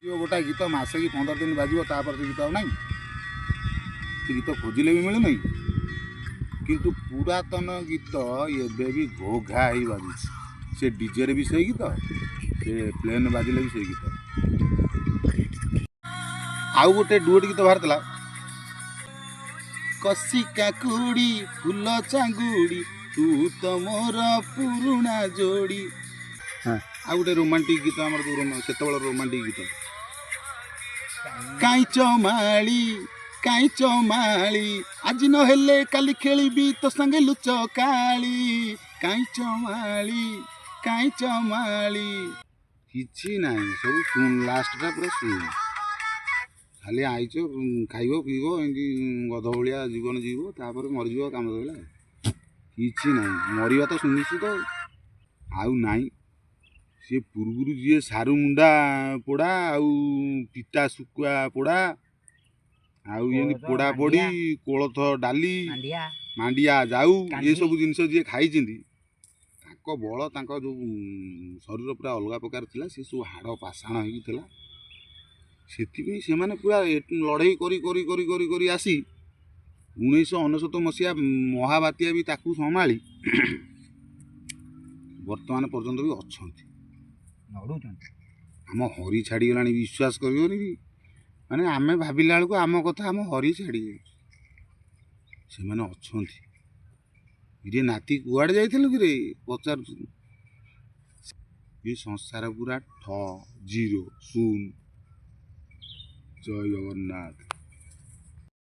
ଗୋଟାଏ ଗୀତ ମାସେ କି 15 ଦିନ ବାଜିବ, ତାପରେ ସେ ଗୀତ ଆଉ ନାହିଁ। ସେ ଗୀତ ଖୋଜିଲେ ବି ମିଳୁନାହିଁ। କିନ୍ତୁ ପୁରାତନ ଗୀତ ଏବେ ବି ଘୋ ଘା ହେଇ ବାଜୁଛି। ସେ ଡିଜେରେ ବି ସେଇ ଗୀତ, ସେ ପ୍ଲେନ୍ ବାଜିଲେ ବି ସେଇ ଗୀତ। ଆଉ ଗୋଟେ ଡୁଏଟ୍ ଗୀତ ବାହାରିଥିଲା, କଷି କାକୁଡ଼ି ଫୁଲ ଚାଙ୍ଗୁଡ଼ି ତୁ ତ ମୋର ପୁରୁଣା ଯୋଡ଼ି। ଆଉ ଗୋଟେ ରୋମାଣ୍ଟିକ୍ ଗୀତ ଆମର ଯେଉଁ ସେତେବେଳର ରୋମାଣ୍ଟିକ୍ ଗୀତ, କାଇଁଚ ମାଳି କାଇଁଚ ମାଳି ଆଜି ନହେଲେ କାଲି ଖେଳିବି ତୋ ସାଙ୍ଗେ ଲୁଚ କାଳି, କାଇଁଚ ମାଳି କାଇଁଚ ମାଳି। କିଛି ନାହିଁ, ସବୁ ଶୂନ, ଲାଷ୍ଟଟା ପୁରା ଶୂନ। ଖାଲି ଆଇଛ, ଖାଇବ ପିଇବ, ଏମିତି ଗଧ ଭଳିଆ ଜୀବନ ଯିବ, ତାପରେ ମରିଯିବ, କାମ ସରିଲା। କିଛି ନାହିଁ, ମରିବା ତ ସୁନିଶ୍ଚିତ ଆଉ ନାହିଁ। ସିଏ ପୂର୍ବରୁ ଯିଏ ସାରୁ ମୁଣ୍ଡା ପୋଡ଼ା ଆଉ ପିତା ଶୁଖୁଆ ପୋଡ଼ା ଆଉ ଏମିତି ପୋଡ଼ା ପୋଡ଼ି, କୋଳଥ ଡାଲି, ମାଣ୍ଡିଆ ଯାଉ, ଏସବୁ ଜିନିଷ ଯିଏ ଖାଇଛନ୍ତି, ତାଙ୍କ ବଳ, ତାଙ୍କ ଯେଉଁ ଶରୀର ପୁରା ଅଲଗା ପ୍ରକାର ଥିଲା। ସେ ସବୁ ହାଡ଼ ପାଷାଣ ହେଇକି ଥିଲା। ସେଥିପାଇଁ ସେମାନେ ପୁରା ଲଢ଼େଇ କରି କରି କରି କରି କରି ଆସି 1999 ମସିହା ମହାବାତ୍ୟା ବି ତାକୁ ସମ୍ଭାଳି ବର୍ତ୍ତମାନ ପର୍ଯ୍ୟନ୍ତ ବି ଅଛନ୍ତି, ଲଢ଼ୁଛନ୍ତି। ଆମ ହରି ଛାଡ଼ିଗଲାଣି, ବିଶ୍ୱାସ କରିବନି କି, ମାନେ ଆମେ ଭାବିଲା ବେଳକୁ ଆମ କଥା ଆମ ହରି ଛାଡ଼ିଯାଉଛି, ସେମାନେ ଅଛନ୍ତି। ଇରେ ନାତି କୁଆଡ଼େ ଯାଇଥିଲୁ କିରେ ପଚାରୁଛନ୍ତି। ଏ ସଂସାର ପୁରା ଠ ଜିରୋ ଶୂନ। ଜୟ ଜଗନ୍ନାଥ।